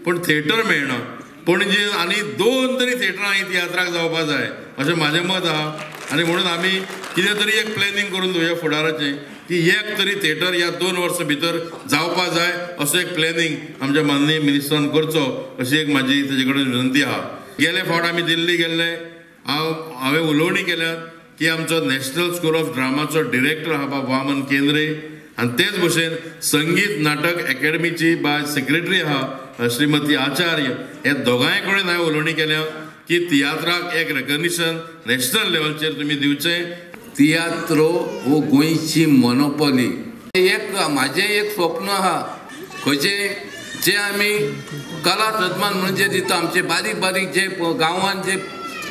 पूण थिएटर मेळना. पणजे आनी 2 तरी थिएटरां ही तियात्राक जावपा जाय अशें म्हाजें मत आहा. आनी म्हणून आमी कितें तरी एक प्लॅनिंग करून दवरुया फुडाराचें की एक तरी थिएटर ह्या 2 वर्सां भितर जावपा जाय असो एक प्लॅनिंग आमच्या माननीय मिनिस्टरान करचो अशी एक म्हाजी तेजे कडेन विनंती आहा. गेले फावट आमी दिल्ली गेल्ले, हांवें उलोवणी केल्यात की आमचो नॅशनल स्कूल ऑफ ड्रामाचो डिरेक्टर आहा बाब वामन केंद्रे आनी तेच भशेन संगीत नाटक एकेडमीची बाय सेक्रेटरी आहा श्रीमती आचार्य, हे दोगांय कडेन हांवें उलोवणी केल्या की तियात्राक एक रेकग्निशन नॅशनल लेवलचेर तुमी दिवचें. तियात्रो हो गोंयची मोनोपोली. एक म्हाजें एक स्वप्न आहा खंयचें जे आमी कला सन्मान म्हणून जे दिता आमचे बारीक बारीक जे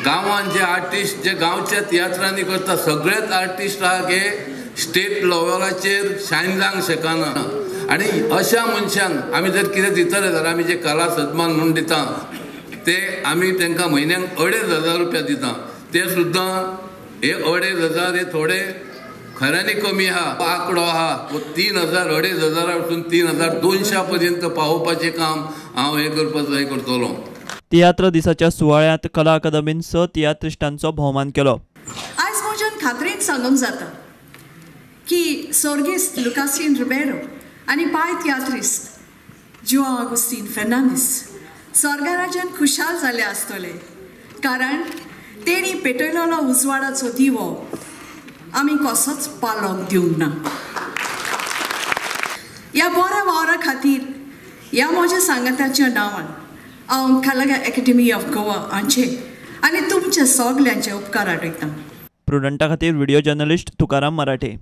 गांवान जे आर्टिस्ट जे गांवच्या तियात्रांनी करता सगळेच आर्टिस्ट आहा हे स्टेट लेवलाचेर शायन जावंक शकना. आनी अशा मनशांक आमी जर कितें दितले जाल्यार आमी जे कला सन्मान म्हणून दिता ते आमी तांकां म्हयन्याक 2500 रुपया दिता, ते सुद्दां हे 2500 हे थोडे खऱ्यांनी कमी आहा. आंकडो आहा तो 3000 2500 वचून 3200 पर्यंत पावोवपाचें काम हांव हें करपाचो हें करतलो. तियात्र दिसाच्या सुवाळ्यांत कला अकादमीन 6 तियात्रिस्टांचो भोवमान केलो. आयज म्हज्यान खात्रीन सांगूंक जाता की स्वर्गेस्त लुकासीन रिबेरो आनी पाय तियात्रिस्त जुआंव आगुस्तीन फेर्नांदीस स्वर्गराजान खुशाल जाले आसतले, कारण तेणी पेटयलेलो उजवाडाचो दिवो आमी कसोच पालोक दिवंक ना. ह्या बऱ्या वावरा खातीर ह्या म्हज्या सांगाताच्या नांवान हांव कला अकॅडमी ऑफ गोवा हांचे आनी तुमचे सगल्यांचे उपकार आठयतां. प्रुडंटा खातीर व्हिडिओ जर्नलिस्ट तुकाराम मराठे.